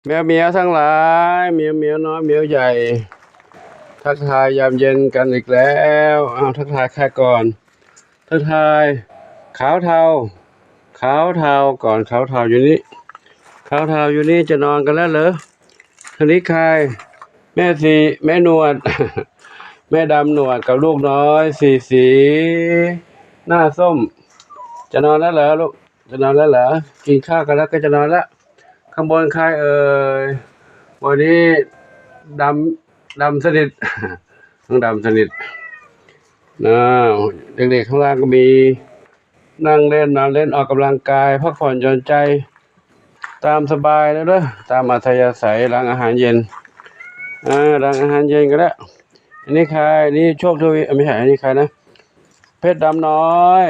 ແມວເໝຍວທັງຫຼາຍ ແມວເໝຍວນ້ອຍ ແມວໃຫຍ່ ທັກທາຍຍາມເຢັນກັນອີກແລ້ວ. ອ້າວ ທັກທາຍຂ້າກ່ອນ ທັກທາຍ ຂາວເທົາ ຂາວເທົາກ່ອນ ຂາວເທົາຢູ່ນີ້ ຂາວເທົາຢູ່ນີ້ ຈະນອນກັນແລ້ວເຫຼືອ? ທາງນີ້ຄາຍ ແມ່ສີ ແມ່ໜວດ ແມ່ດຳໜວດກັບລູກນ້ອຍສີສີ ໜ້າສົ້ມ ຈະນອນແລ້ວເຫຼືອລູກ? ຈະນອນແລ້ວເຫຼືອ? ກິນຂ້າວກັນແລ້ວກໍຈະນອນແລ້ວ. ຂ້າງບົນຄາຍເອີຍ ມື້ນີ້ດຳ ດຳສະໜິດ ທັງດຳສະໜິດ. ອ້າວ ເດັກໆຂ້າງລ່າງກໍມີ ນັ່ງເຫຼັ້ນ ນອນເຫຼັ້ນ ອອກກຳລັງກາຍ ພັກຜ່ອນຢ່ອນໃຈ ຕາມສະບາຍເດີ້ ຕາມອັດທະຍາໄສ. ຫຼັງອາຫານເຢັນ ເອີ ຫຼັງອາຫານເຢັນກໍໄດ້. ອັນນີ້ຄາຍ ນີ້ໂຊກທະວີ ເອີ ບໍ່ໃຊ່ ອັນນີ້ຄາຍນະ ເພັດດຳນ້ອຍ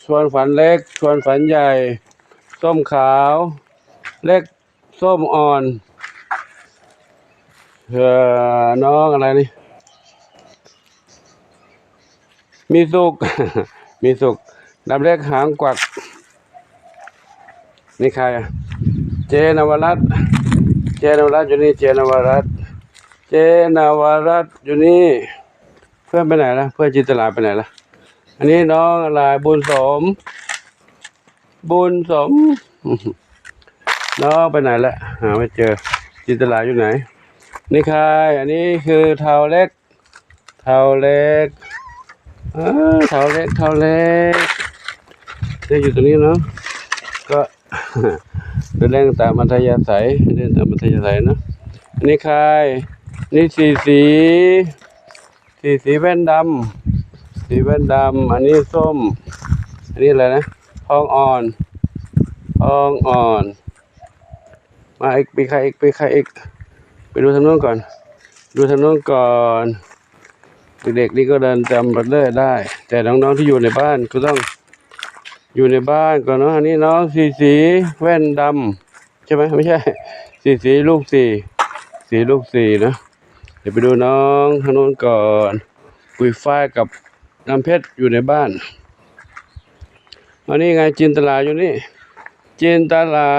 ຊວນຂວັນເລັກ ຊວນຂວັນໃຫຍ່ ສົ້ມຂາວເລັກ ສົ້ມອ່ອນ ເອີ ນ້ອງອະໄລນີ້ ມີສຸກ ມີສຸກ ດຳເລັກຫາງກວັກ. ນີ້ໃຄ? ເຈນະວະລັດ ເຈນະວະລັດຢູ່ນີ້ ເຈນະວະລັດ ເຈນະວະລັດຢູ່ນີ້. ເພື່ອນໄປໄຫນລະ? ເພື່ອນຈິນຕະລາໄປໄຫນລະ? ອັນນີ້ນ້ອງອະໄລ ບຸນສົມ ບຸນສົມ ນ້ອງໄປໄຫນລະ? ຫາໄມ່ເຈີ. ຈິນຕະລາຢູ່ໄຫນ? ນີ້ໃຄ? ອັນນີ້ຄືເທົາເລັກ ເທົາເລັກ ເອີ ເທົາເລັກ ເທົາເລັກ ໄດ້ຢູ່ຕົງນີ້ເນາະ ກໍໄດ້ເຫຼັ້ນຕາມອັດທະຍາໄສ ໄດ້ເຫຼັ້ນຕາມອັດທະຍາໄສເນາະ. ອັນນີ້ຄາຍ ນີ້ສີສີ ສີສີແວ່ນດຳ ສີແວ່ນດຳ. ອັນນີ້ສົ້ມ ອັນນີ້ອະໄລນະ? ທອງອ່ອນ ທອງອ່ອນ. ມາອີກ ໄປໃຄອີກ ໄປໃຄອີກ ໄປດູທາງໂນ້ນກ່ອນ ດູທາງໂນ້ນກ່ອນ. ເດັກໆນີ້ກໍເດີນຈຳບັດເລີດໄດ້ ແຕ່ນ້ອງໆທີ່ຢູ່ໃນບ້ານກໍຕ້ອງຢູ່ໃນບ້ານກ່ອນເນາະ. ອັນນີ້ນ້ອງສີສີແວ່ນດຳ ໃຊ່ໄໝ? ໄມ່ໃຊ່ ສີສີລູກສີ່ ສີລູກສີ່ເນາະ. ດຽວໄປດູນ້ອງທາງໂນ້ນກ່ອນ ປຸຍຝ້າຍກັບນ້ຳເພັດຢູ່ໃນບ້ານ. ອັນນີ້ໄງ ຈິນຕະລາຢູ່ນີ້ ຈິນຕະລາ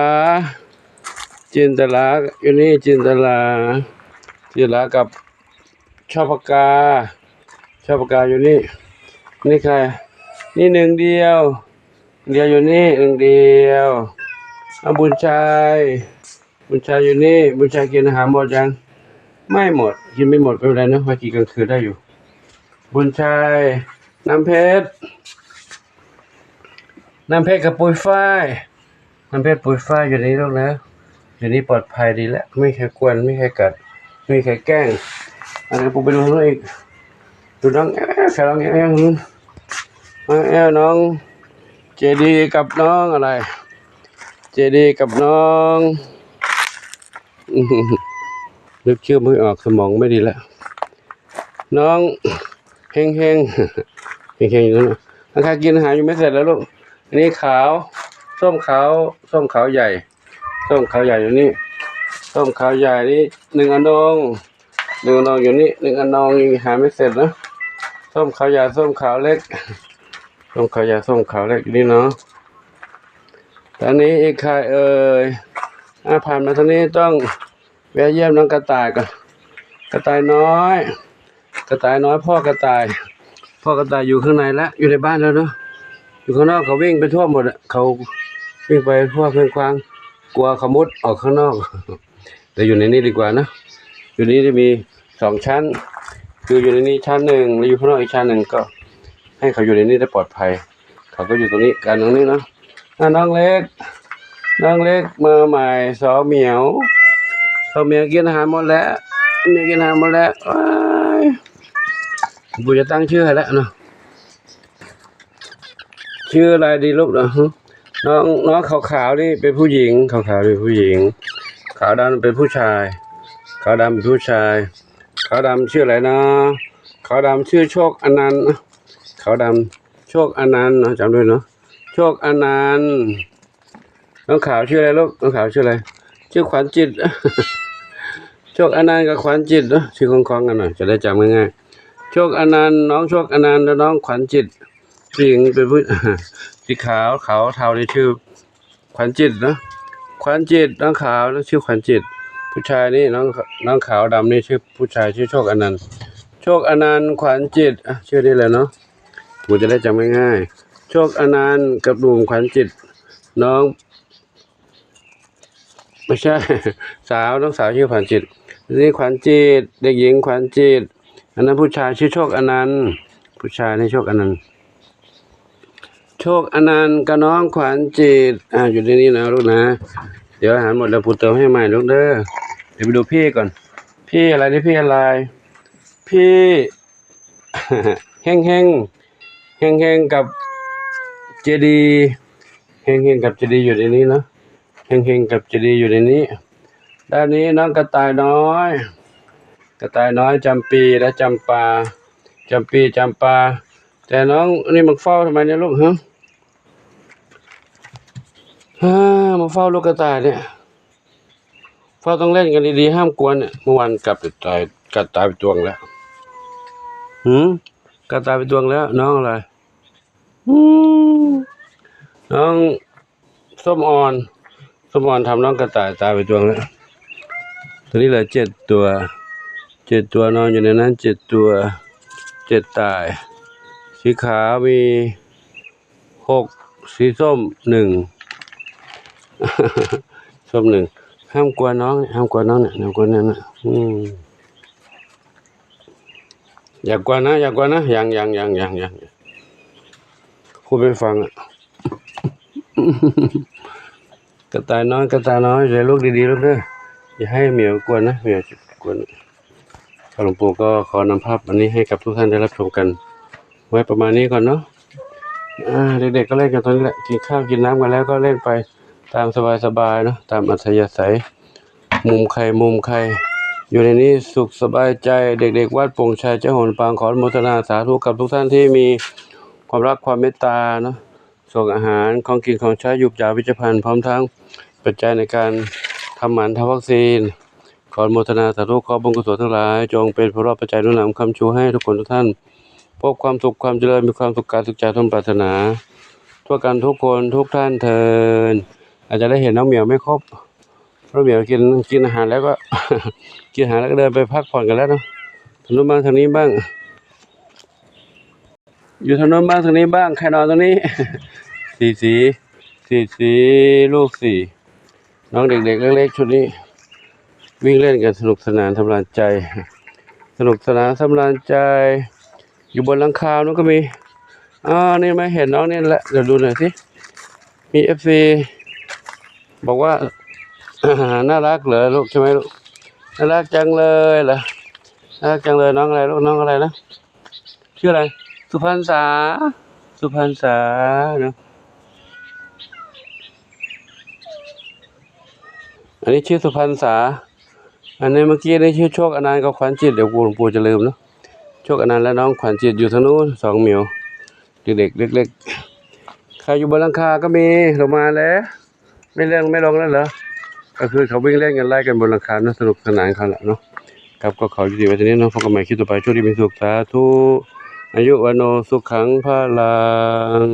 ຈິນຕະລາຢູ່ນີ້ ຈິນຕະລາ ຈິນຕະລາກັບຊອບປາກາ ຊອບປາກາຢູ່ນີ້. ນີ້ໃຄ? ນີ້ໜຶ່ງດຽວ ດຽວຢູ່ນີ້ ໜຶ່ງດຽວ. ອາ ບຸນໄຊ ບຸນໄຊຢູ່ນີ້ ບຸນໄຊກິນອາຫານໝົດຍັງ? ໄມ່ໝົດ ກິນໄມ່ໝົດ ໄມ່ເປັນໄລເນາະ ໄວ້ກິນກາງຄືນໄດ້ຢູ່. ບຸນໄຊ ນ້ຳເພັດ ນ້ຳເພັດກັບປຸຍຝ້າຍ ນ້ຳເພັດປຸຍຝ້າຍຢູ່ນີ້ລູກນະ ຢູ່ນີ້ປອດໄພດີແລ້ວ ບໍ່ມີໃຜກວນ ບໍ່ມີໃຜກັດ ບໍ່ມີໃຜແກ້ງ. ອັນນີ້ປູໄປດູທາງໂນ້ນອີກ ດູນ້ອງແອວ ສາວນ້ອງແອວ ນ້ອງແອວ ນ້ອງເຈດີກັບນ້ອງອະໄລ ເຈດີກັບນ້ອງ ນຶກຊື່ບໍ່ອອກ ສະໝອງໄມ່ດີແລ້ວ ນ້ອງເຮັງເຮັງ ເຮັງເຮັງຢູ່ນັ້ນນະ. ທາງຄາຍກິນອາຫານຢູ່ໄມ່ເສັດແລ້ວລູກ. ອັນນີ້ຂາວ ສົ້ມຂາວ ສົ້ມຂາວໃຫຍ່ ສົ້ມຂາວໃຫຍ່ຢູ່ນີ້ ສົ້ມຂາວໃຫຍ່ນີ້ ໜຶ່ງອະນົງ ໜຶ່ງອະນົງຢູ່ນີ້ ໜຶ່ງອະນົງຍັງຫາໄມ່ເສັດນະ. ສົ້ມຂາວໃຫຍ່ ສົ້ມຂາວເລັກ ສົ້ມຂາວໃຫຍ່ ສົ້ມຂາວເລັກຢູ່ນີ້ເນາະ. ທາງນີ້ອີກໃຄເອີຍ? ອາ ຜ່ານມາທາງນີ້ຕ້ອງ ແວະຢ້ຽມນ້ອງກະຕ່າຍກ່ອນ ກະຕ່າຍນ້ອຍ ກະຕ່າຍນ້ອຍ ພໍ່ກະຕ່າຍ ພໍ່ກະຕ່າຍຢູ່ຂ້າງໃນລະ ຢູ່ໃນບ້ານແລ້ວເນາະ. ຢູ່ຂ້າງນອກເຂົາວິ່ງໄປທົ່ວໝົດ ເຂົາວິ່ງໄປທົ່ວເຄື່ອງຄວາງ ກົວເຂົາມຸດອອກຂ້າງນອກ. ແຕ່ຢູ່ໃນນີ້ດີກວ່າເນາະ ຢູ່ນີ້ຈະມີສອງຊັ້ນ ຄືຢູ່ໃນນີ້ຊັ້ນໜຶ່ງ ແລະ ຢູ່ຂ້າງນອກອີກຊັ້ນໜຶ່ງ ກໍໃຫ້ເຂົາຢູ່ໃນນີ້ໄດ້ປອດໄພ. ເຂົາກໍຢູ່ຕົງນີ້ ກັນຕົງນີ້ເນາະ. ອ່າ ນ້ອງເລັກ ນ້ອງເລັກມາໃໝ່ ສາວໝຽວ ສາວໝຽວກິນອາຫານໝົດແລ້ວ ໝຽວກິນອາຫານໝົດແລ້ວ. ໂອ້ຍ ບໍ່ຈະຕັ້ງຊື່ໃຫ້ແລ້ວເນາະ ຊື່ອະໄລດີລູກເນາະ? ນ້ອງ ນ້ອງຂາວໆນີ້ເປັນຜູ້ຍິງ ຂາວໆນີ້ເປັນຜູ້ຍິງ ຂາວດຳເປັນຜູ້ຊາຍ ຂາວດຳເປັນຜູ້ຊາຍ. ຂາວດຳຊື່ອະໄລເນາະ? ຂາວດຳຊື່ໂຊກອະນັນ ຂາວດຳ ໂຊກອະນັນເນາະ ຈຳດ້ວຍເນາະ ໂຊກອະນັນ. ນ້ອງຂາວຊື່ອະໄລລູກ? ນ້ອງຂາວຊື່ອະໄລ? ຊື່ຂວັນຈິດ ໂຊກອະນັນກັບຂວັນຈິດເນາະ ຊື່ຄ່ອງໆກັນໜ້ອຍ ຈະໄດ້ຈຳງ່າຍໆ. ໂຊກອະນັນ ນ້ອງໂຊກອະນັນ ແລະ ນ້ອງຂວັນຈິດ ຜູ້ຍິງເປັນຜູ້ ສີຂາວ ຂາວເທົານີ້ຊື່ຂວັນຈິດເນາະ ຂວັນຈິດ. ນ້ອງຂາວຊື່ຂວັນຈິດ ຜູ້ຊາຍນີ້ ນ້ອງ ນ້ອງຂາວດຳນີ້ ຊື່ຜູ້ຊາຍຊື່ໂຊກອະນັນ ໂຊກອະນັນ ຂວັນຈິດ ອະ ຊື່ນີ້ແຫຼະເນາະ ໝູ່ຈະໄດ້ຈຳງ່າຍໆ ໂຊກອະນັນ ກັບໜຸ່ມ ຂວັນຈິດ ນ້ອງ ບໍ່ໃຊ່ ສາວ ນ້ອງສາວຊື່ຂວັນຈິດ ນີ້ຂວັນຈິດ ເດັກຍິງຂວັນຈິດ ອັນນັ້ນຜູ້ຊາຍຊື່ໂຊກອະນັນ ຜູ້ຊາຍນີ້ໂຊກອະນັນ ໂຊກອະນັນກັບນ້ອງຂວັນຈິດ ອາ ຢູ່ໃນນີ້ນະລູກນະ ດຽວອາຫານໝົດແລ້ວປູເຕີມໃຫ້ໃໝ່ລູກເດີ ດຽວໄປດູພີ່ກ່ອນ ພີ່ອະໄລນີ້ ພີ່ອະໄລ ພີ່ ເຮັງໆ ເຮັງໆ ກັບເຈດີ ເຮັງໆ ກັບເຈດີຢູ່ໃນນີ້ເນາະ ເຮັງໆ ກັບເຈດີຢູ່ໃນນີ້ ດ້ານນີ້ນ້ອງກະຕ່າຍນ້ອຍ ກະຕ່າຍນ້ອຍ ຈຳປີ ແລະ ຈຳປາ ຈຳປີ ຈຳປາ ແຕ່ນ້ອງນີ້ມາເຝົ້າທຳໄມນີ້ລູກ ຮະ ຮະ ມາເຝົ້າລູກກະຕ່າຍນີ້ ເຝົ້າຕ້ອງເຫຼັ້ນກັນດີໆ ຫ້າມກວນ ເມື່ອວານກັບໄປຕາຍ ກັດຕາຍໄປຕົວໜຶ່ງແລ້ວ ຫື ກັດຕາຍໄປຕົວໜຶ່ງແລ້ວ ນ້ອງອະໄລ ຫື ນ້ອງສົ້ມອ່ອນ ສົ້ມອ່ອນທຳນ້ອງກະຕ່າຍຕາຍໄປຕົວໜຶ່ງແລ້ວ ຕົວນີ້ເຫຼືອເຈັດຕົວ ເຈັດຕົວ ນອນຢູ່ໃນນັ້ນເຈັດຕົວ ເຈັດຕາຍ ສີຂາວມີ ຫົກ ສີສົ້ມໜຶ່ງ ສົ້ມໜຶ່ງ ຫ້າມກວນນ້ອງ ຫ້າມກວນນ້ອງນີ້ ຫ້າມກວນນັ້ນນະ ອືມ ຢ່າກວນນະ ຢ່າກວນນະ ຍັງ ຍັງ ຍັງ ຍັງ ຍັງ ຄູໄປຟັງອະ ກະຕ່າຍນ້ອຍ ກະຕ່າຍນ້ອຍ ໃຫ້ລູກດີໆ ລູກເດີ ຢ່າໃຫ້ໝຽວກວນນະ ໝຽວກວນ ຫຼວງปู่ກໍขอนำภาพอันนี้ให้กับทุกท่านได้รับชมกันไว้ประมาณนี้ก่อนเนาะ อ่า เด็กๆ ก็เล่นกันตรงนี้แหละ กินข้าวกินน้ำกันแล้วก็เล่นไปตามสบายๆ เนาะ ตามอัธยาศัย มุมใครมุมใคร อยู่ในนี้สุขสบายใจ เด็กๆ วัดโป่งชัย เจ้าโหนปาง ขออนุโมทนาสาธุกับทุกท่านที่มีความรักความเมตตาเนาะ ส่งอาหารของกินของใช้ หยูบยา เวชภัณฑ์ พร้อมทั้งปัจจัยในการทำหมัน ทำวัคซีน ขออนุโมทนาสาธุ ขอบุญกุศลทั้งหลาย จงเป็นพลปัจจัยหนุนนำค้ำชูให้ทุกคนทุกท่าน พบความสุขความเจริญ มีความสุขกายสุขใจสมปรารถนา ทั่วกันทุกคนทุกท่านเทอญ อาจจะได้เห็นน้องเหมียวไม่ครบ น้องเหมียวกิน กินอาหารแล้วก็ กินอาหารแล้วก็เดินไปพักผ่อนกันแล้วเนาะ ทางนู้นบ้างทางนี้บ้าง อยู่ทางโน้นบ้างทางนี้บ้าง ใครนอนตรงนี้ สีสี สีสี ลูกสี่ น้องเด็กๆ เล็กๆ ชุดนี้ วิ่งเล่นกันสนุกสนานสำราญใจ สนุกสนานสำราญใจ อยู่บนหลังคานู้นก็มี อ่า นี่ไหม เห็นน้องนี่แหละ เดี๋ยวดูหน่อยสิ มีเอฟซีบอกว่า น่ารักเหรอลูก ใช่ไหมลูก น่ารักจังเลยเหรอ น่ารักจังเลย น้องอะไรลูก น้องอะไรนะ ชื่ออะไร สุพรรณษา สุพรรณษาเนาะ อันนี้ชื่อสุพรรณษา อันนี้เมื่อกี้นี่ชื่อโชคอนันต์กับขวัญจิต เดี๋ยวหลวงปู่จะลืมเนาะ โชคอนันต์และน้องขวัญจิตอยู่ทางนู้น สองเหมียว เด็กๆ เล็กๆ ใครอยู่บนหลังคาก็มี ลงมาแล้ว ไม่เล่นไม่ลงแล้วเหรอ ก็คือเขาวิ่งเล่นกันไล่กันบนหลังคาเนาะ สนุกสนานเขาแหละเนาะ ครับ ก็ขอยุติไว้เท่านี้เนาะ พบกันใหม่คลิปต่อไป โชคดีมีสุข สาธุ อายุ วัณโณ สุขัง พลัง